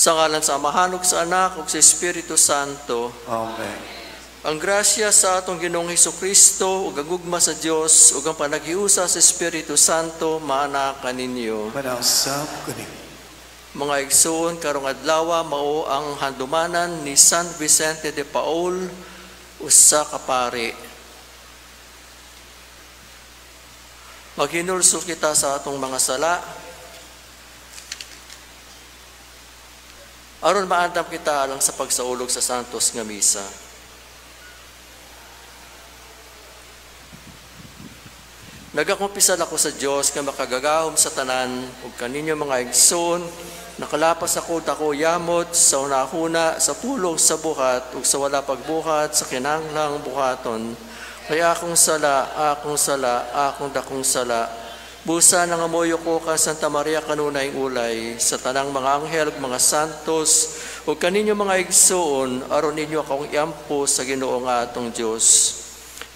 Sa ngalan sa Amahan ug sa Anak ug sa Espiritu Santo. Amen. Ang grasya sa atong Ginoong Hesukristo ug ang gugma sa Dios ug ang panaghiusa sa Espiritu Santo maana kaninyo. Manausab kaninyo. Mga igsoon, karong adlaw mao ang handumanan ni San Vicente de Paul, usa ka pari. Maghinulsol kita sa atong mga sala aron maandam kita alang sa pagsaulog sa Santos nga Misa. Nagakumpisal ako sa Dios nga makagagahom sa tanan ug kaninyo mga igsoon, nakalapas ako dako yamot sa hunahuna, sa pulong, sa buhat ug sa wala pagbuhat sa kinahanglang buhaton. Kaya akong sala, akong sala, akong dakong sala. Busa nangamuyo ko ka Santa Maria kanunay ulay sa tanang mga anghel ug mga santos ug kaninyo mga igsoon, aron ninyo akong iampo sa Ginoo nga atong Dios.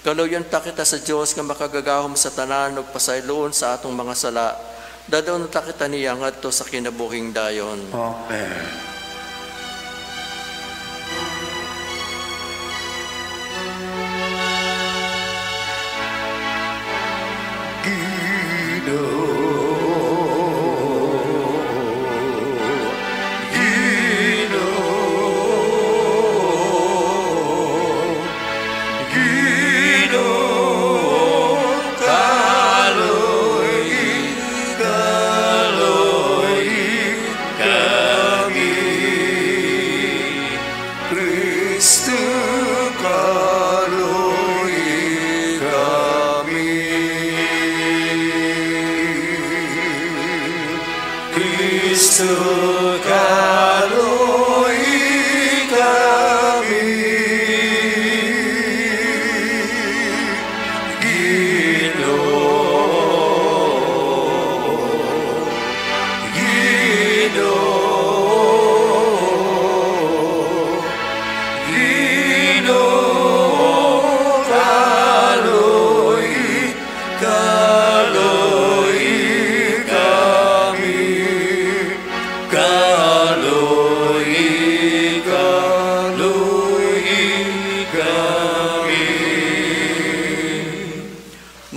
Kaluyan ta kita sa Dios nga makagagahom sa tanan ug pasayloon sa atong mga sala. Dadaon ta kita niya ngadto sa kinabuhing dayon. Amen.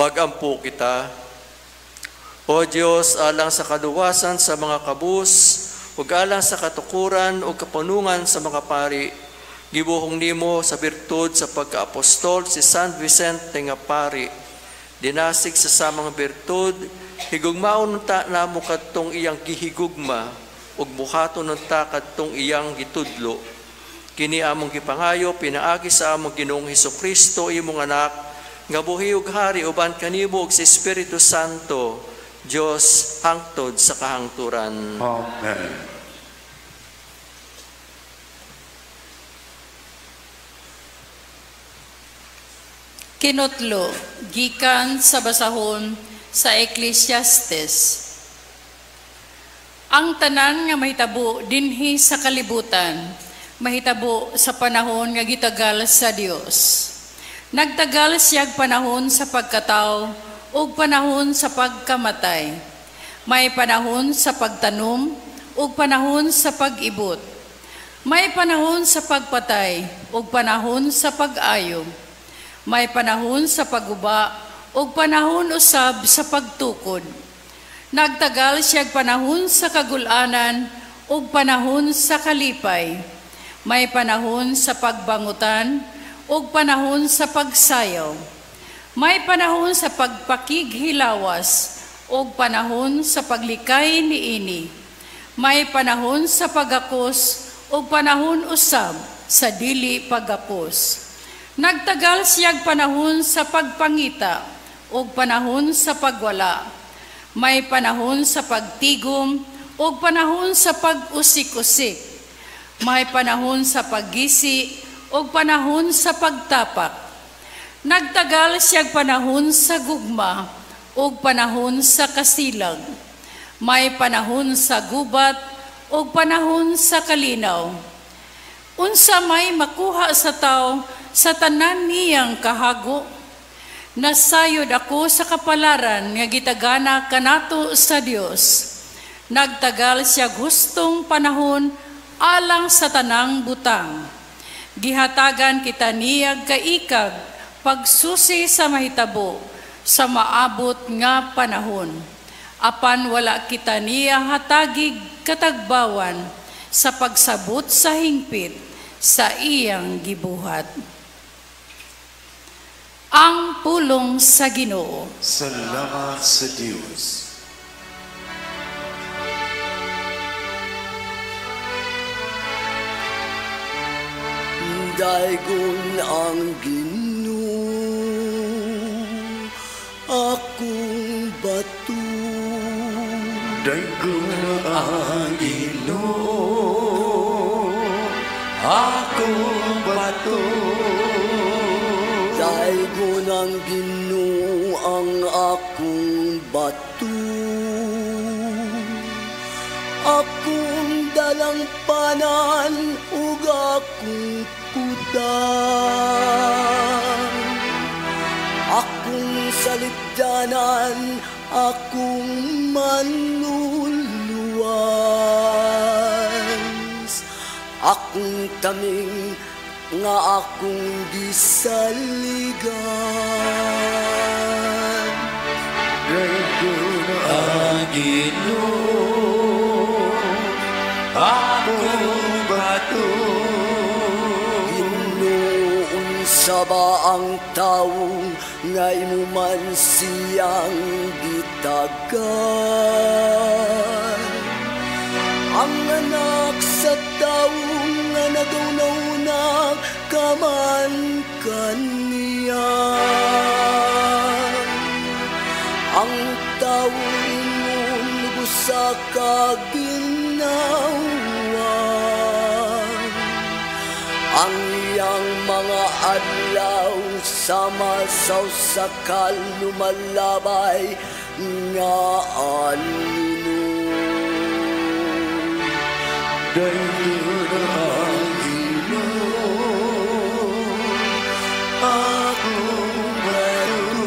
Magampo kita. O Dios, alang sa kaluwasan sa mga kabus, ug alang sa katukuran ug kapunungan sa mga pari, gibuhong nimo sa birtud sa pagkaapostol si San Vicente nga pari. Dinasig sa samang birtud, higugmaon unta namo kadtong iyang gihigugma, ug buhaton unta kadtong iyang gitudlo. Kini among gipangayo pinaagi sa among Ginoong Hesukristo, imong anak, nga buhi ug hari uban kanimo ug sa Espiritu Santo, Dios hangtod sa kahangturan. Amen. Kinutlo gikan sa basahon sa Ecclesiastes. Ang tanan nga mahitabo dinhi sa kalibutan, mahitabo sa panahon nga gitagal sa Dios. Nagtagal siyag panahon sa pagkatao ug panahon sa pagkamatay. May panahon sa pagtanom ug panahon sa pag-ibot. May panahon sa pagpatay ug panahon sa pag-ayo. May panahon sa pagguba ug panahon usab sa pagtukod. Nagtagal siyag panahon sa kagulanan ug panahon sa kalipay. May panahon sa pagbangutan ug panahon sa pagsayaw. May panahon sa pagpakighilawas ug panahon sa paglikay niini. May panahon sa pagakos ug panahon usab sa dili pagakos. Nagtagal siyag panahon sa pagpangita ug panahon sa pagwala. May panahon sa pagtigom ug panahon sa pag-usik-usik. May panahon sa paggisi ug panahon sa pagtapak. Nagtagal siyag panahon sa gugma ug panahon sa kasilag. May panahon sa gubat ug panahon sa kalinaw. Unsa may makuha sa tao sa tanan niyang kahago? Nasayod ako sa kapalaran nga gitagana kanato sa Dios. Nagtagal siya gustong panahon alang sa tanang butang. Gihatagan kita niyag kaikag pagsusi sa mahitabo sa maabot nga panahon. Apan wala kita niya hatagig katagbawan sa pagsabot sa hingpit sa iyang gibuhat. Ang pulong sa Ginoo. Salamat sa Dios. Daygon ang Ginoo, akong bato. Daygon ang Ginoo, akong bato. Daygon ang Ginoo, ang akong bato. Akong dalangpanan ug akong kudang, akong salipdanan, akong manluluwas, akong taming nga akong gisaligan. Daygon ang Ginoo, akong bato. Ginoo, unsa ba ang tawo nga imo man siyang gitagan? Ang anak sa tawo nga nagaw-nauna ka man kaniya. Ang tawo ingon sa kaginawa, ang iyang mga adlaw sama sa usa ka lumalabay nga anino. Daygon ang Ginoo, akong bato.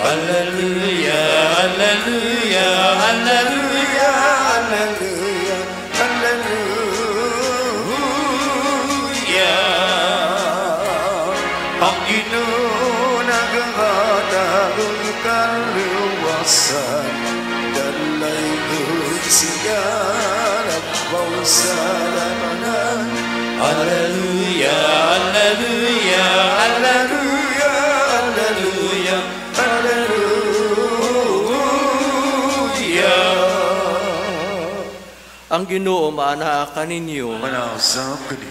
Hallelujah, hallelujah, hallelujah, hallelujah, hallelujah. Ang Ginoo nagahatag og kaluwasan, dalaygon siya labaw sa tanan. Hallelujah, hallelujah, hallelujah, hallelujah, hallelujah. Ang Ginoo maanaa kaninyo. Manausap kani.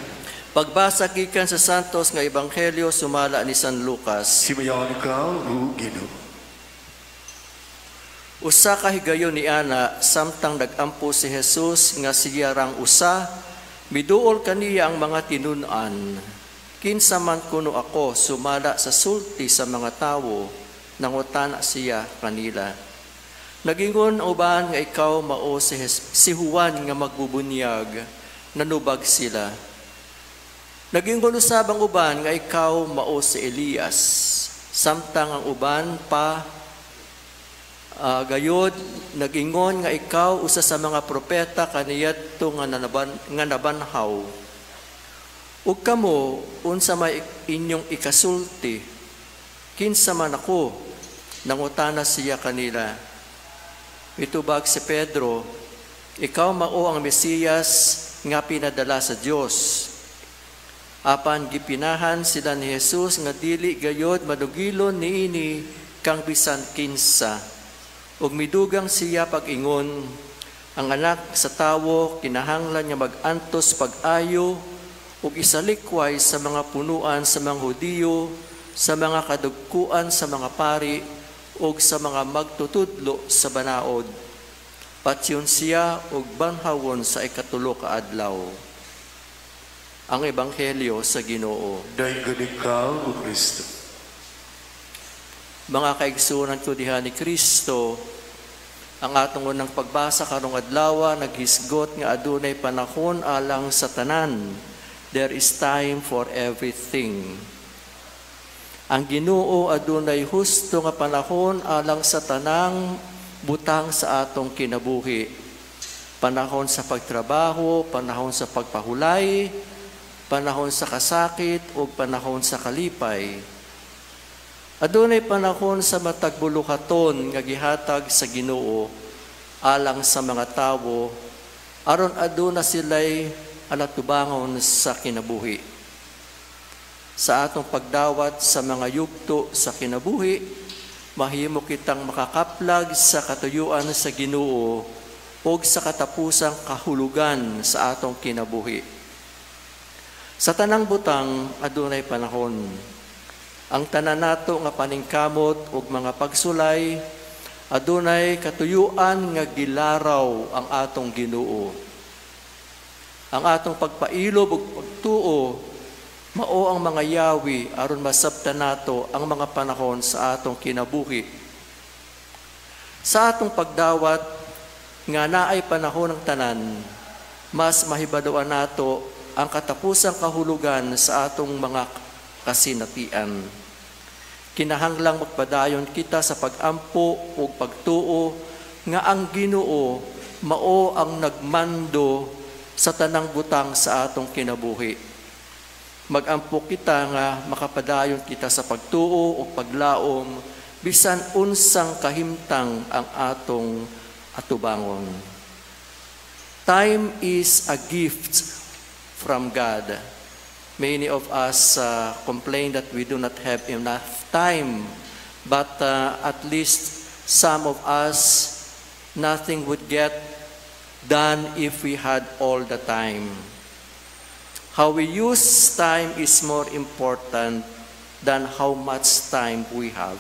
Pagbasa gikan sa Santos nga Ebanghelyo sumala ni San Lucas. Simayon ka o Ginoo. Usa ka higayon ni ana samtang nagampo si Jesus nga siya rang usa, miduol kaniya ang mga tinun-an. Kinsa man kuno ako sumala sa sulti sa mga tawo, nangutana siya kanila. Nagingon ang uban nga ikaw mao si Juan nga magbubunyag, nanubag sila. Nagingon usab ang uban nga ikaw mao si Elias, samtang ang uban pa gayod nagingon nga ikaw usa sa mga propeta kaniadto nga nabanhaw. Ug kamo unsa may inyong ikasulti? Kinsa man ako? Nangutana siya kanila. Mitubag si Pedro, ikaw mao ang Mesiyas nga pinadala sa Dios. Apan gipinahan sila ni Jesus nga dili gayod madugilon niini kang bisan kinsa. Ug midugang siya pag-ingon, ang anak sa tawo kinahanglan nga mag-antos pag-ayo ug isalikway sa mga punuan sa mga Hudiyo, sa mga kadugkuan sa mga pari ug sa mga magtutudlo sa banaod. Patyon siya ug banhawon sa ikatulo ka adlaw. Ang Ebanghelyo sa Ginoo. Daygon ikaw, O Kristo. Mga kaigsunan ko diha ni Kristo, ang atong unang pagbasa karong adlaw naghisgot nga adunay panahon alang sa tanan. There is time for everything. Ang Ginoo adunay husto nga panahon alang sa tanang butang sa atong kinabuhi. Panahon sa pagtrabaho, panahon sa pagpahulay, panahon sa kasakit ug panahon sa kalipay. Adunay panahon sa matag buluhaton nga gihatag sa Ginoo alang sa mga tawo aron aduna sila'y alatubangon sa kinabuhi. Sa atong pagdawat sa mga yugto sa kinabuhi, mahimo kitang makakaplag sa katuyuan sa Ginoo ug sa katapusang kahulugan sa atong kinabuhi. Sa tanang butang adunay panahon. Ang tanan nato nga paningkamot ug mga pagsulay adunay katuyuan nga gilaraw ang atong Ginoo. Ang atong pagpailob ug pagtuo mao ang mga yawi aron masabtan nato ang mga panahon sa atong kinabuhi. Sa atong pagdawat nga naay panahon ng tanan, mas mahibaluan nato ang katapusang kahulugan sa atong mga kasinatian. Kinahanglang magpadayon kita sa pag-ampo ug pagtuo nga ang Ginoo mao ang nagmando sa tanang butang sa atong kinabuhi. Magampo kita nga makapadayon kita sa pagtuo ug paglaom bisan unsang kahimtang ang atong atubangon. Time is a gift from God. Many of us complain that we do not have enough time, but at least some of us, nothing would get done if we had all the time. How we use time is more important than how much time we have.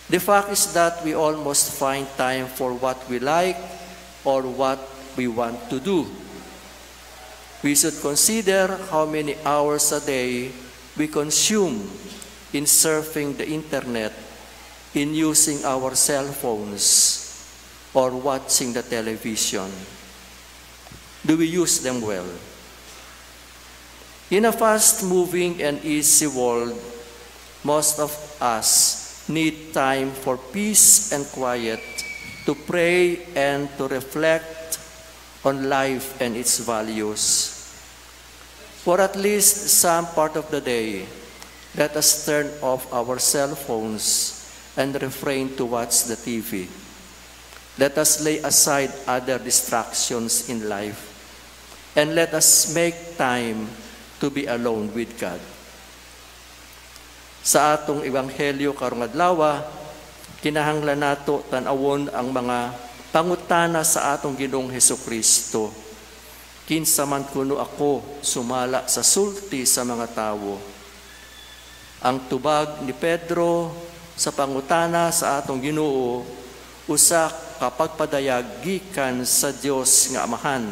The fact is that we almost find time for what we like or what we want to do. We should consider how many hours a day we consume in surfing the internet, in using our cell phones, or watching the television. Do we use them well? In a fast-moving and easy world, most of us need time for peace and quiet, to pray and to reflect on life and its values. For at least some part of the day, let us turn off our cell phones and refrain to watch the TV. Let us lay aside other distractions in life and let us make time to be alone with God. Sa atong ebanghelyo karong adlaw, kinahanglan nato tan-awon ang mga pangutana sa atong Ginoong Hesukristo. Kinsa man kuno ako sumala sa sulti sa mga tawo? Ang tubag ni Pedro sa pangutana sa atong Ginoo usa ka pagpadayag gikan sa Dios nga Amahan.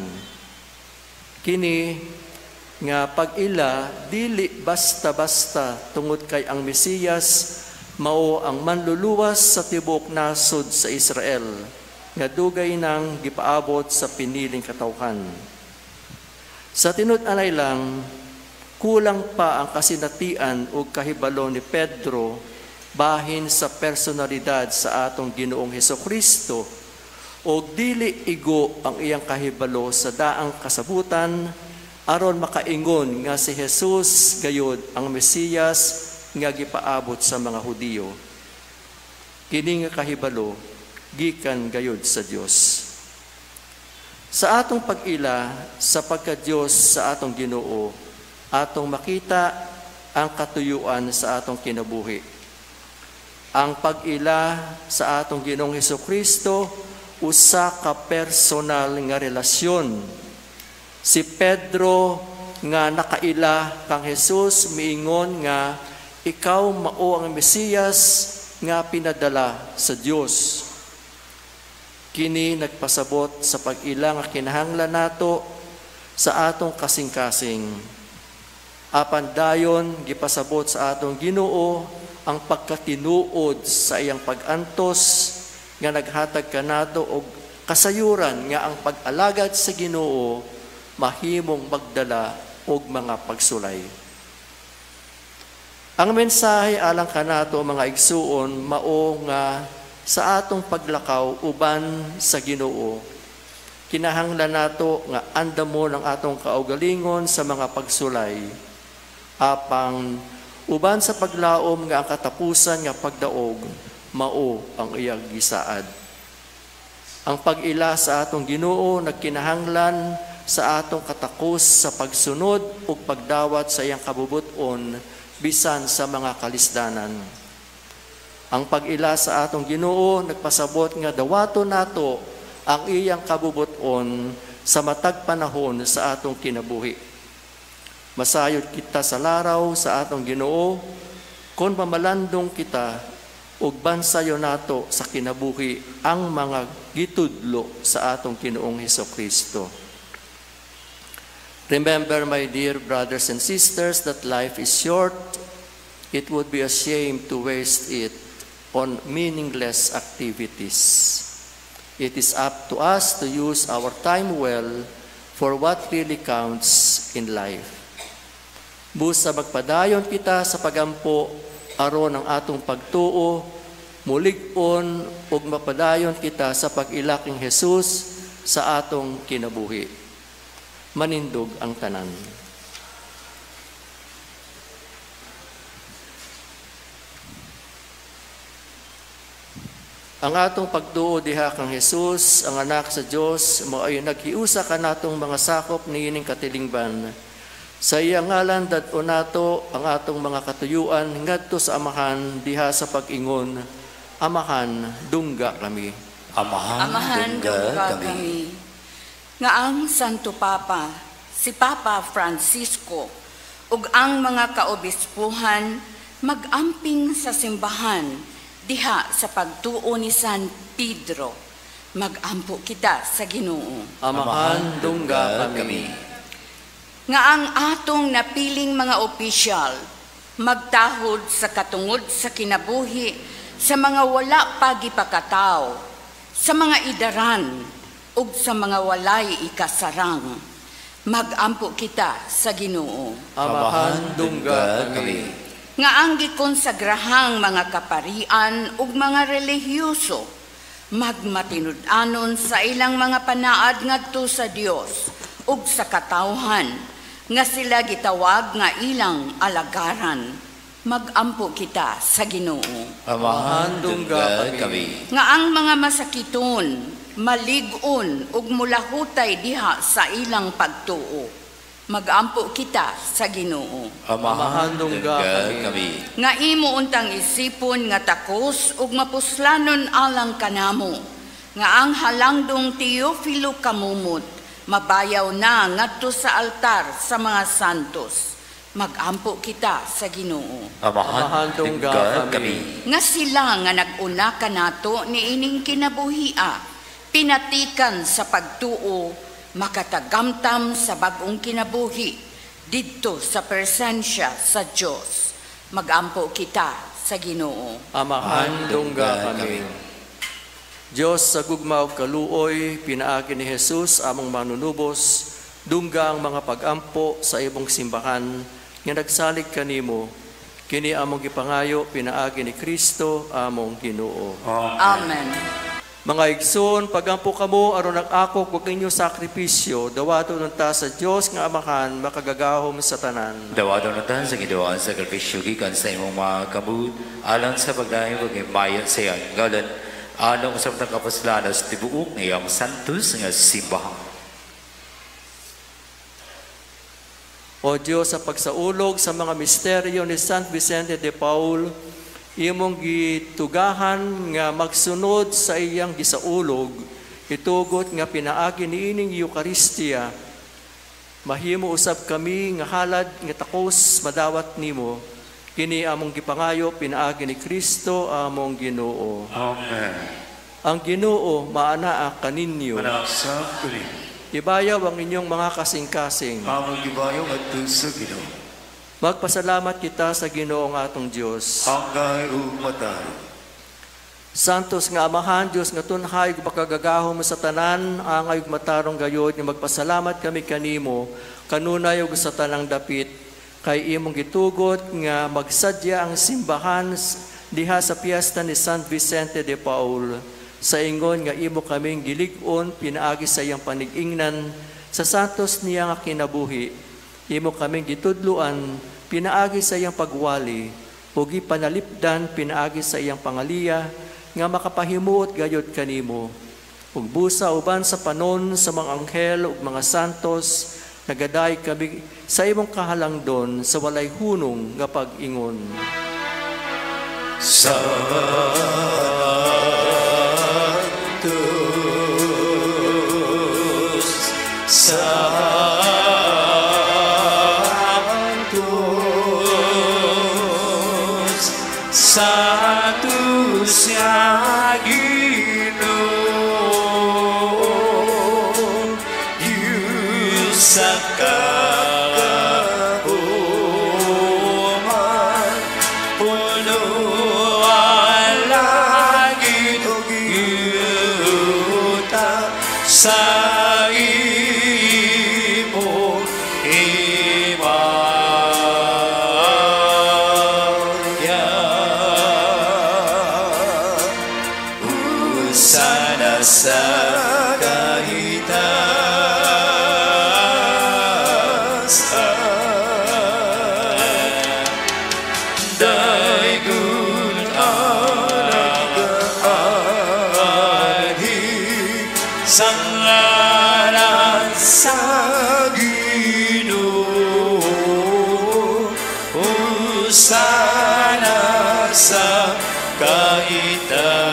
Kini nga pag-ila dili basta-basta tungod kay ang Mesiyas mao ang manluluwas sa tibuok nasod sa Israel nga dugay nang gipaabot sa piniling katawhan. Sa tinud-anay lang, kulang pa ang kasinatian ug kahibalo ni Pedro bahin sa personalidad sa atong Ginoong Hesukristo o dili igo ang iyang kahibalo sa daang kasabutan aron makaingon nga si Jesus gayud ang Mesiyas nga gipaabot sa mga Hudiyo. Kini nga kahibalo gikan gayud sa Dios. Sa atong pag-ila sa pagka-Dios sa atong Ginoo, atong makita ang katuyuan sa atong kinabuhi. Ang pag-ila sa atong Ginoong Hesukristo usa ka personal nga relasyon. Si Pedro nga nakaila kang Jesus miingon nga ikaw mao ang Mesiyas nga pinadala sa Dios. Kini nagpasabot sa pag-ila nga kinahanglan nato sa atong kasing-kasing. Apan dayon gipasabot sa atong Ginoo ang pagkatinuod sa iyang pag-antos nga naghatag kanato og kasayuran nga ang pag-alagad sa Ginoo mahimong magdala og mga pagsulay. Ang mensahe alang kanato mga igsuon mao nga sa atong paglakaw uban sa Ginoo, kinahanglan nato nga andamon ang atong kaugalingon sa mga pagsulay, apang uban sa paglaom nga ang katapusan nga pagdaog mao ang iyang gisaad. Ang pag-ila sa atong Ginoo nagkinahanglan sa atong katakos sa pagsunod ug pagdawat sa iyang kabubut-on bisan sa mga kalisdanan. Ang pag-ila sa atong Ginoo nagpasabot nga dawaton nato ang iyang kabubut-on sa matag panahon sa atong kinabuhi. Masayod kita sa laraw sa atong Ginoo kon mamalandong kita ug bansayon nato sa kinabuhi ang mga gitudlo sa atong Ginoong Hesukristo. Remember, my dear brothers and sisters, that life is short. It would be a shame to waste it on meaningless activities. It is up to us to use our time well for what really counts in life. Busa magpadayon kita sa pagampo aron ang atong pagtuo, mulig-on ug mapadayon kita sa pag-ila king Jesus sa atong kinabuhi. Manindog ang tanan. Ang atong pagtuo diha kang Jesus, ang anak sa Dios, mao'y naghiusa kanatong mga sakop niining katilingban. Sa iyang ngalan dad-on nato ang atong mga katuyuan ngadto sa Amahan diha sa pag-ingon, Amahan, dungga kami. Amahan, Amahan, dungga dungga kami. kami. Nga ang Santo Papa, si Papa Francisco, ug ang mga kaobispuhan magamping sa simbahan diha sa pagtuo ni San Pedro. Magampo kita sa Ginoo. Amahan, dungga kami. Nga ang atong napiling mga opisyal magtahod sa katungod sa kinabuhi sa mga wala pa gipakataw, sa mga idaran ug sa mga walay ikasarang. Magampo kita sa Ginoo. Amahan, dungga kami. Nga ang gikonsagrahang mga kaparian ug mga relihiyoso magmatinud-anon sa ilang mga panaad ngadto sa Dios ug sa katawhan nga sila gitawag nga ilang alagaran. Magampo kita sa Ginoo. Amahan, dungga kami. Nga ang mga masakiton, malig-on ug mulahutay diha sa ilang pagtuo. Magampo kita sa Ginoo. Amahan, dungga kami. Nga imo untang isipon nga takos ug mapuslanon alang kanamo, nga ang halangdong Teofilo Camomot mabayaw na ngadto sa altar sa mga santos. Magampo kita sa Ginoo. Amahan, dungga kami. Nga sila nga nag-una kanato niining kinabuhia, pinatikan sa pagtuo, makatagamtam sa bag-ong kinabuhi didto sa presensya sa Dios. Magampo kita sa Ginoo. Amahan, dungga kami. Diyos sa gugma ug kaluoy, pinaagi ni Jesus among manunubos, dungga ang mga pagampo sa imong simbahan nga nagsalig kanimo. Kini among gipangayo pinaagi ni Kristo among Ginoo. Amen. Mga igsoon, pagampo kamo aron nag-akop ug inyong sakripisyo, dawaton unta sa Dios nga Amahan makagagahom sa tanan. Dawaton unta sa Ginoo ang sakripisyo gikan sa imong mga kamot alang sa pagdayon ug himaya sa iyang ngalan, alang usab ng kapuslanan sa tibuok ng iyang santos nga simbahan. O Diyos, sa pagsaulog sa mga misteryo ni San Vicente de Paul, imong gitugahan nga magsunod sa iyang gisaulog, itugot nga pinaagi niining Eucharistia, mahimo usab kami nga halad nga takos madawat nimo. Kini among gipangayo pinaagi ni Kristo among Ginoo. Amen. Ang Ginoo maanaa kaninyo. Manasab kani. Ibayaw ang inyong mga kasing-kasing. Among gibayaw ngadto sa Ginoo. Magpasalamat kita sa Ginoo nga atong Dios. Angay ug matarong. Santos nga Amahan, Dios nga tunhay ug makagagahom sa tanan, angay ug matarong gayod nga magpasalamat kami kanimo kanunay ug sa tanang dapit. Kay imong gitugot nga magsadya ang simbahan diha sa piyesta ni San Vicente de Paul, sa ingon nga imo kaming gilig-on pinaagi sa iyang panigingnan sa santos niya nga kinabuhi. Imo kaming gitudloan pinaagi sa iyang pagwali ug gipanalipdan pinaagi sa iyang pangaliya nga makapahimuot gayod kanimo. Ug busa uban sa panon sa mga anghel ug mga santos, nagaday kami sa imong kahalangdon sa walay hunong nga pag-ingon. Santos, Santos, Santos nga Ginoo, Diyos sa kagahuman, puno ang langit ug yuta sa imong himaya. Hosana sa kahitasan. Daygon ang nagaanhi sa ngalan sa Ginoo. Hosana sa kahitasan.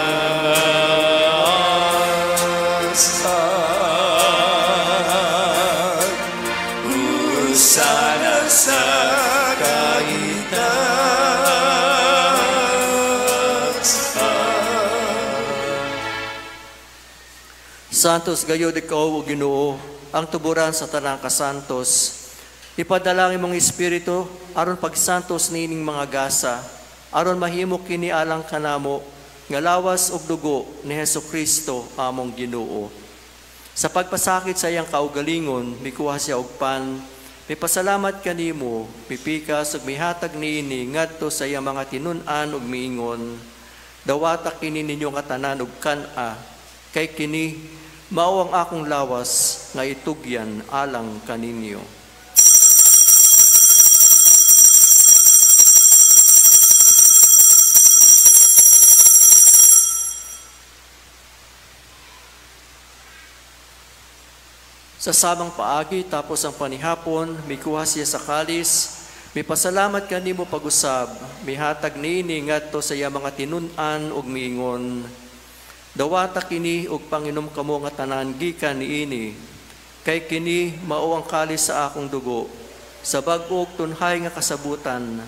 Hosana sa kahitasan. Santos gayud ikaw, o Ginoo, ang tuburan sa tanang kasantos. Ipadala ang imong espiritu aron pagsantos niining mga gasa, aron mahimo kini alang kanamo nga lawas ug dugo ni Hesukristo among Ginoo. Sa pagpasakit sa iyang kaugalingon, mikuha siya og pan, mipasalamat kanimo, mipikas ug mihatag niini ngadto sa iyang mga tinun-an ug miingon, dawata kini ninyo nga tanan ug kan-a, kay kini mao ang akong lawas nga itugyan alang kaninyo. Sa samang paagi, tapos ang panihapon, mikuha siya sa kalis, mipasalamat kanimo pag-usab, mihatag niini ngadto sa iyang mga tinun-an ug miingon, dawata kini ug panginom kamo nga tanan gikan niini, kay kini mao ang kalis sa akong dugo, sa bag-o ug tunhay nga kasabutan,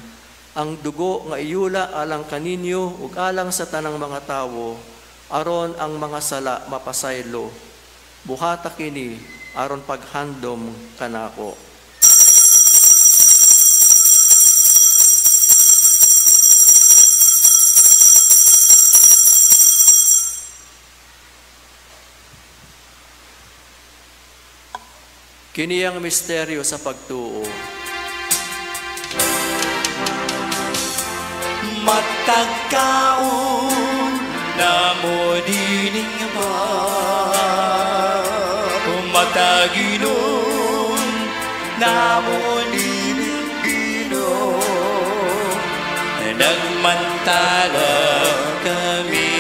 ang dugo nga iyula alang kaninyo ug alang sa tanang mga tawo, aron ang mga sala mapasaylo. Buhata kini aron paghandom kanako. Kini ang misteryo sa pagtuo. Matagkaon na mo dining mataginon na mo dining Ginoo, nagmantala kami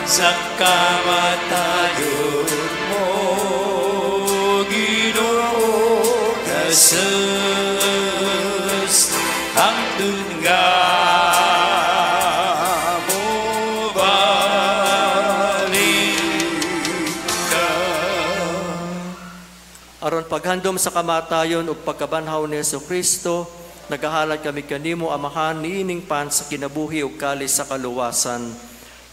sa kamatayon mo, Ginoo Jesus, hangtod nga Aron paghandom sa kamatayon ug pagkabanhaw ni Hesukristo, nagahalad kami kanimo, Amahan, niining pan sa kinabuhi ug kalis sa kaluwasan.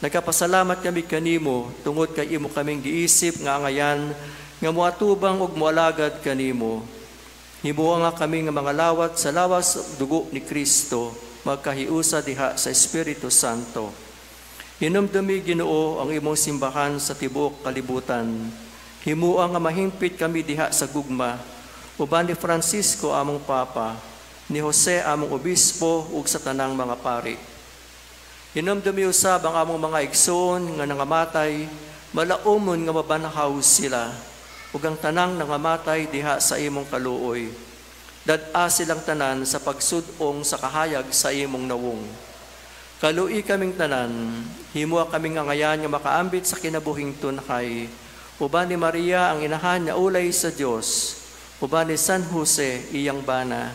Nagapasalamat kami kanimo tungod kay imo kaming giisip nga angayan nga moatubang ug moalagad kanimo. Himuha nga kami nga mga lawat sa lawas ug dugo ni Kristo, magkahiusa diha sa Espiritu Santo. Hinumdumi, Ginoo, ang imong simbahan sa tibuok kalibutan. Himua nga mahimpit kami diha sa gugma, Uban ni Francisco among Papa, ni Jose among Obispo ug sa tanang mga pari. Hinumdumi usab ang among mga igsoon nga nangamatay, malaumon nga mabanhaw sila, ug ang tanang nangamatay diha sa imong kaluoy. Dad-a silang tanan sa pagsud-ong sa kahayag sa imong nawong. Kalui kaming tanan, himua kaming angayan nga makaambit sa kinabuhing tunhay. Uban ni Maria ang inahan nga ulay sa Dios, uban ni San Jose iyang bana,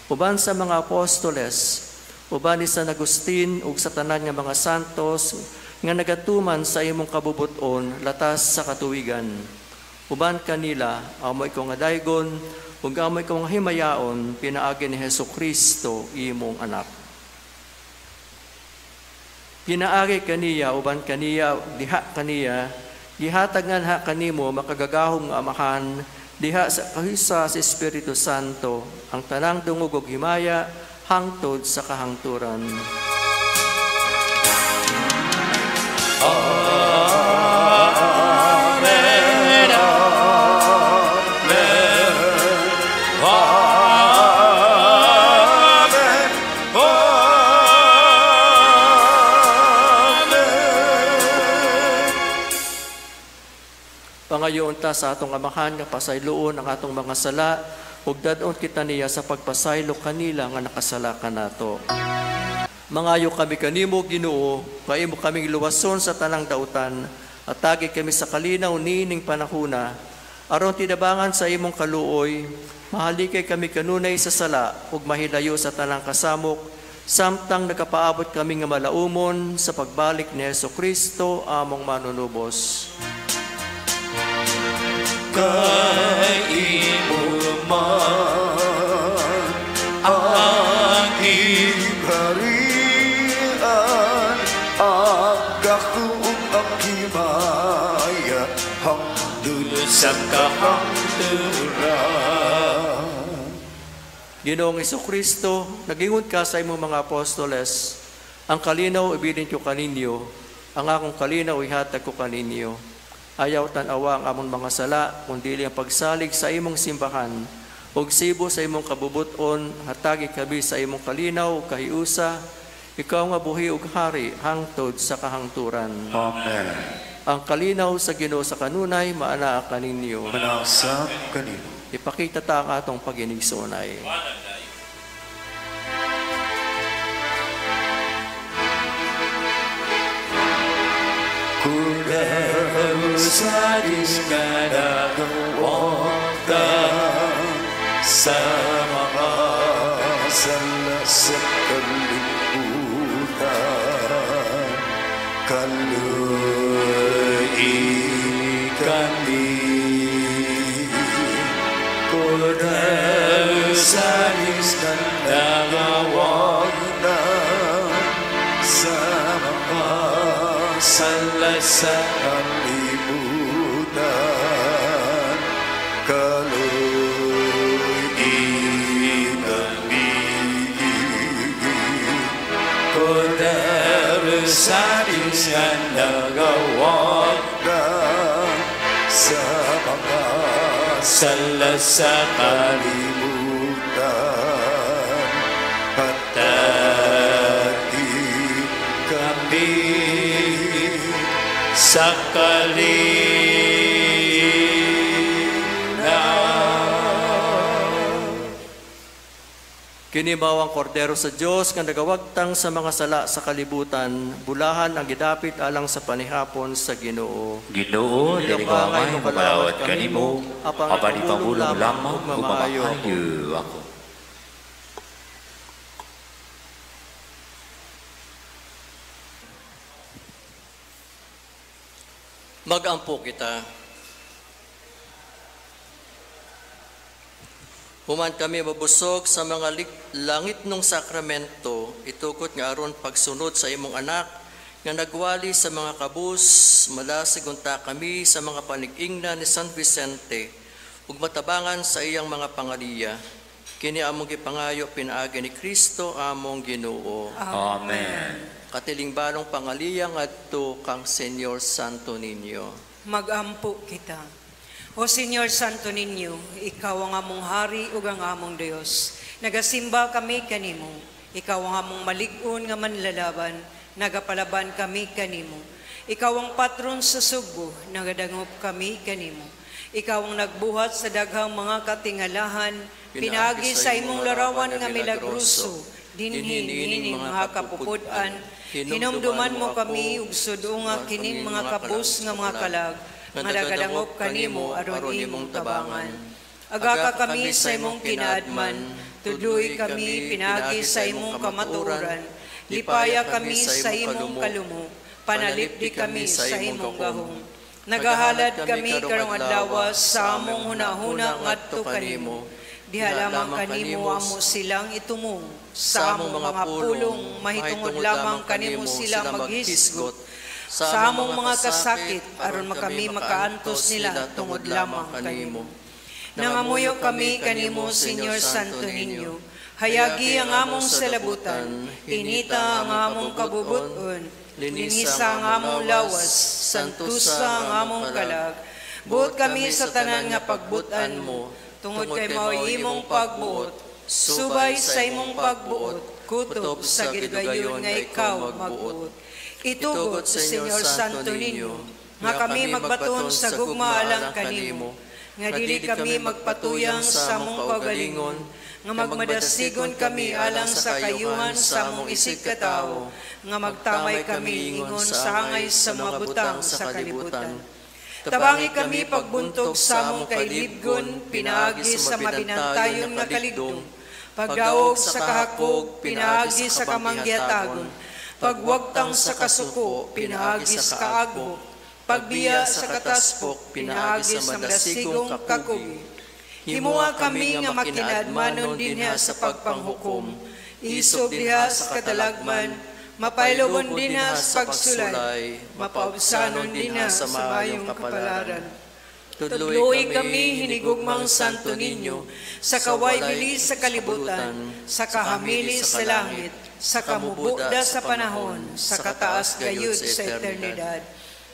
uban sa mga apostoles, uban ni San Agustin ug sa tanan nga mga santos nga nagatuman sa imong kabubuton latas sa katuwigan. Uban kanila amo ikaw nga daygon ug amo ikaw nga himayaon pinaagi ni Hesukristo imong anak. Pinaagi kaniya uban kaniya diha kaniya gihatag nganha kanimo makagagahom nga Amahan diha sa kahisa sa Espiritu Santo ang tanang dungog ug himaya hangtod sa kahangturan. Amen. Amen. Amen. Amen. Pangayoon ta sa atong Amahan nga pasayloon ang atong mga sala ug dad-on kita niya sa pagpasaylo kanila nga nakasala kanato. Mangayo kami kanimo Ginoo, kaimo kaming luwason sa tanang dautan at tagi kami sa kalinaw niining panahuna. Aron tinabangan sa imong kaluoy, mahalikay kami kanunay sa sala ug mahilayo sa tanang kasamok, samtang nagapaabot kami nga malaumon sa pagbalik ni Hesukristo among manunubos. Kay imo man ang gingharian, ang gahom ang himaya hangtod sa kahangturan. Ginoong Hesukristo, nagingon ka sa imong mga apostoles, ang kalinaw ibilin ko kaninyo, ang akong kalinaw ihatag ko kaninyo. Ayaw tan-awa ang among mga sala, kundi ang pagsalig sa imong simbahan. Ug sibo sa imong kabubuton, hatagi kami sa imong kalinaw, kahiusa, ikaw nga buhi ug hari, hangtod sa kahangturan. Amen. Ang kalinaw sa Ginoo sa kanunay, maanaa kaninyo. Manasab kanino. Ipakita ta ang atong pag-inigsunay. Kordero sa Diyos nga nagawagtang sa mga sala sa kalibutan, kaluoy kami. Kordero sa Diyos nga nagawagtang sa mga sala sa kalibutan, kaluoy kami. Kordero sa Diyos nga nagawagtang sa mga sala sa kalibutan, hatagi kami sa kalinaw. Kini mao ang kordero sa Dios nga nagawagtang sa mga sala sa kalibutan, bulahan ang gidapit alang sa panihapon sa Ginoo. Ginoo, dili ko angay makalawat kanimo, apan ipabulong lamang ug mamaayo ako. Magampo kita. Human kami mabusog sa mga langit nung sakramento, itukot nga aron pagsunod sa imong anak, nga nagwali sa mga kabus, malasig unta kami sa mga panig-ingna ni San Vicente, ug matabangan sa iyang mga pangaliya. Kini among gipangayo pinaagi ni Kristo among Ginoo. Amen. Katilingbanong pangaliya ngadto kang Senyor Santo Niño. Magampo kita. O Señor Santo Niño, ikaw ang among hari ug ang among Dios. Nagasimba kami kanimo. Ikaw ang among malig-on nga manlalaban. Nagapalaban kami kanimo. Ikaw ang patron sa Sugbo. Nagadangop kami kanimo. Ikaw ang nagbuhat sa daghang mga katingalahan, pinaagi sa imong larawan nga milagroso, dinhi niining mga kapupud-an. Hinumduman mo kami ug sudunga kining mga kabus nga mga kalag nga nagadangop kanimo aron imong tabangan. Agaka kami sa imong kinaadman, tudloy kami pinaagi sa imong kamatuoran, lipaya kami sa imong kalumo, panalipdi kami sa imong gahom. Nagahalad kami karong adlaw sa among hunahuna ngadto kanimo. Diha lamang kanimo amo silang itumong, sa among mga pulong mahitungod lamang kanimo sila maghisgot, sa among mga kasakit aron makami makaantos nila tungod lamang kanimo. Nangamuyo kami kanimo, Señor Santo Niño. Hayagi ang among salabutan, inita ang among kabubuton, linisa ang among lawas, santusa ang among kalag. Buot kami sa tanan nga pagbutan mo, tungod kay mao'y imong pagbuot, subay sa imong pagbuot, kutob sa gidugayon nga ikaw magbuot. Itugot, Señor Santo Niño, nga kami magbaton sa gugma alang kanimo, nga dili kami magpatuyang sa among kaugalingon, nga magmadasigon kami alang sa kayuhan sa among isig katawo, nga magtamay kami ingon sa hangay sa mga butang sa kalibutan. Tabangi kami pagbuntog sa among kailibgon, pinaagi sa mabinantayon nga kaligdong, pagdaog sa kahakog, pinaagi sa kamangyatagon, pagwagtang sa kasuko, pinaagi sa kaagbo, pagbiya sa kataspok, pinaagi sa madasigong kakugi. Himuha kami nga makinaadmanon dinha sa pagpanghukom, isog diha sa katalagman, mapailobon dinha sa pagsulay, mapaubsanon dinha sa maayong kapalaran. Tudloy kami hinigugmang Santo Niño, sa kawaybili sa kalibutan, sa kahamili sa langit, sa kamubuda sa panahon, sa kataas gayud sa eternidad.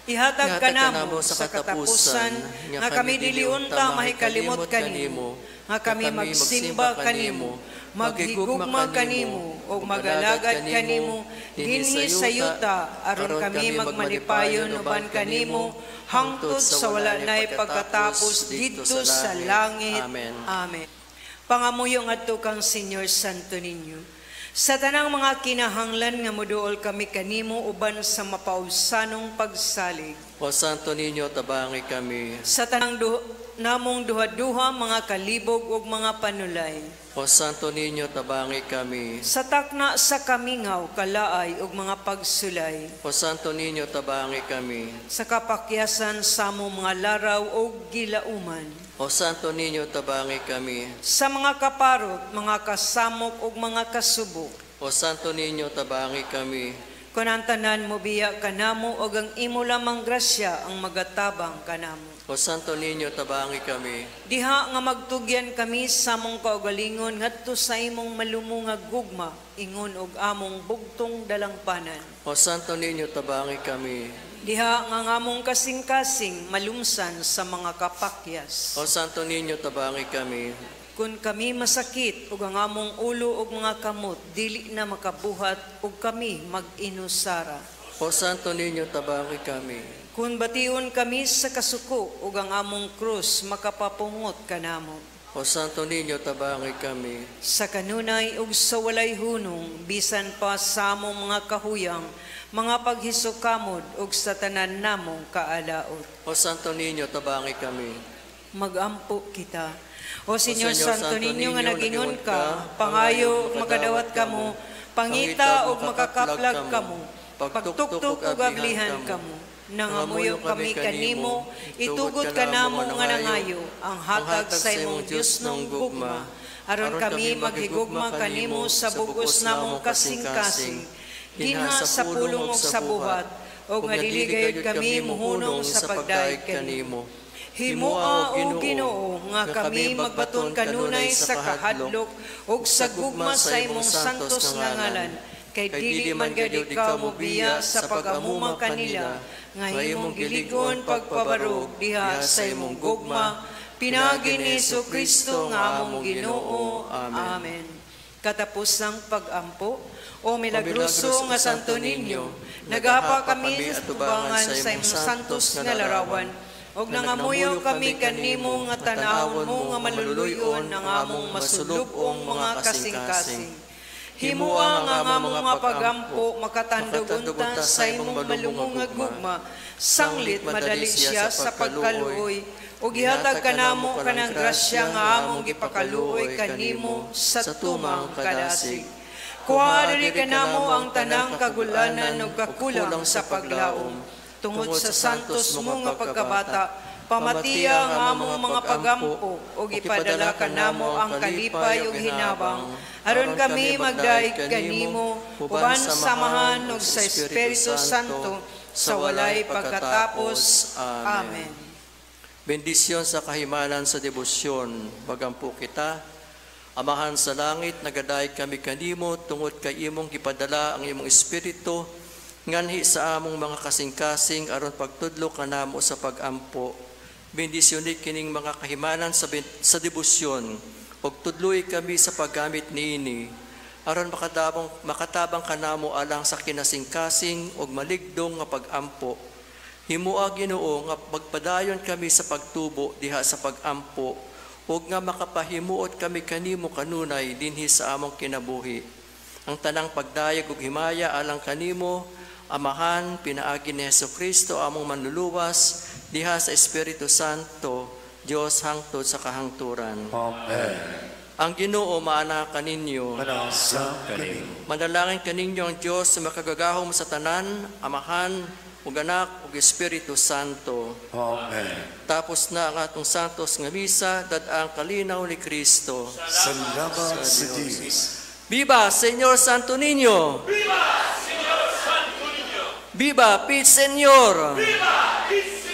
Ihatag kanamo sa katapusan, nga kami dili unta mahikalimot kanimo, nga kami magsimba kanimo, maghigugma kanimo, ug magalagad kanimo, dinhi sa yuta, aron kami magmalipayon uban kanimo, hangtod sa wala na'y pagkatapos didto sa langit. Amen. Amen. Pangamuyo ngadto kang Señor Santo Niño, sa tanang mga kinahanglan nga moduol kami kanimo uban sa mapaubsanong pagsalig. O Santo Niño, tabangi kami. Sa tanang namong duha-duha mga kalibog ug mga panulay. O Santo Niño, tabangi kami. Sa takna sa kamingaw, kalaay ug mga pagsulay. O Santo Niño, tabangi kami. Sa kapakyasan sa among mga laraw ug gilauman. O Santo Niño, tabangi kami. Sa mga kaparot, mga kasamok ug mga kasubok. O Santo Niño, tabangi kami. Kun ang tanan mobiya kanamo ug ang imo lamang grasya ang magatabang kanamo. O Santo Niño, tabangi kami. Diha nga magtugyan kami sa among kaugalingon ngadto sa imong malumo nga gugma, ingon og among bugtong dalangpanan. O Santo Niño, tabangi kami. Diha nga ang among kasing-kasing malumsan sa mga kapakyas. O Santo Niño, tabangi kami. Kun kami masakit ug ang among ulo ug mga kamot dili na makabuhat ug kami mag-inusara. O Santo Niño, tabangi kami. Kun bation kami sa kasuko ug ang among krus makapapungot kanamo. O Santo Niño, tabangi kami. Sa kanunay ug sa walay hunong, bisan pa sa among mga kahuyang, mga paghisukamod ug sa tanan namong kaalaot. O Santo Niño, tabangi kami. Magampo kita. O Señor Santo Niño nga nagingon ka, pangayo ug makadawat kamo, pangita ug makakaplag kamo, pagtuktok ug ablihan kamo. Nangamuyo kami kanimo, itugot kanamo nga nangayo ang hatag sa imong Dios nung gugma, aron kami maghigugma kanimo sa bugos namong kasing-kasing, dinha sa pulong ug sa buhat, ug nga dili gayud kami muhunong sa pagdayeg kanimo. Himoa o Ginoo nga kami magbaton kanunay sa kahadlok ug sa gugma sa imong santos nga ngalan, Kay dili man gad ikaw mobiya sa pag-amuma kanila, nga imong gilig-on pagpabarog diha sa imong gugma, pinaagi ni Kristo nga among Ginoo. Amen. Katapusang pag-ampo. O milagroso nga Santo Niño, nagapa kami sa tubangan sa imong santos nga larawan, ug nangamuyo kami kanimo nga tan-awon mo nga maluluyon ang among masulub-ong mga kasing-kasing. Himua nga ang among mga pagampo makatandog unta sa imong malumong nga gugma, sanglit madali siya sa pagkaluoy, ug gihatag kanamo kanang grasya nga among gipakaluoy kanimo sa tumang kadasig. Kuha diri kanamo ang tanang kagulanan ug kakulang sa paglaom. Tungod sa santos mo nga pagkabata, pamatiya ang among mga pagampo ug ipadala kanamo ang kalipay ug hinabang, aron kami magdaig kanimo uban sa Amahan ug sa Espiritu Santo sa walay pagkatapos. Amen. Bendisyon sa kahimanan sa debosyon, magampo kita. Amahan sa langit, nagadayeg kami kanimo tungod kay imong gipadala ang imong espiritu nganhi sa among mga kasing-kasing aron pagtudlo kanamo sa pagampo. Bendisyoni kining mga kahimanan sa debosyon ug tudloi kami sa paggamit niini aron makatabang kanamo alang sa kinasingkasing ug maligdong nga pagampo. Himua, Ginoo, nga magpadayon kami sa pagtubo diha sa pagampo ug nga makapahimuot kami kanimo kanunay dinhi sa among kinabuhi. Ang tanang pagdayeg ug himaya alang kanimo, Amahan, pinaagi ni Hesukristo among manluluwas, diha sa Espiritu Santo, Dios hangtod sa kahangturan. Amen. Ang Ginoo maana kaninyo. Manasa kanimo. Manalangin kaninyo ang Dios sa makagagahom sa tanan, Amahan, ug Anak, ug Espiritu Santo. Amen. Tapos na ang atong santos nga misa, dad-a ang kalinaw ni Kristo. Salamat sa Diyos. Viva Señor Santo Niño! Viva Señor Santo Niño! Viva Pit Señor! Viva Pit Señor!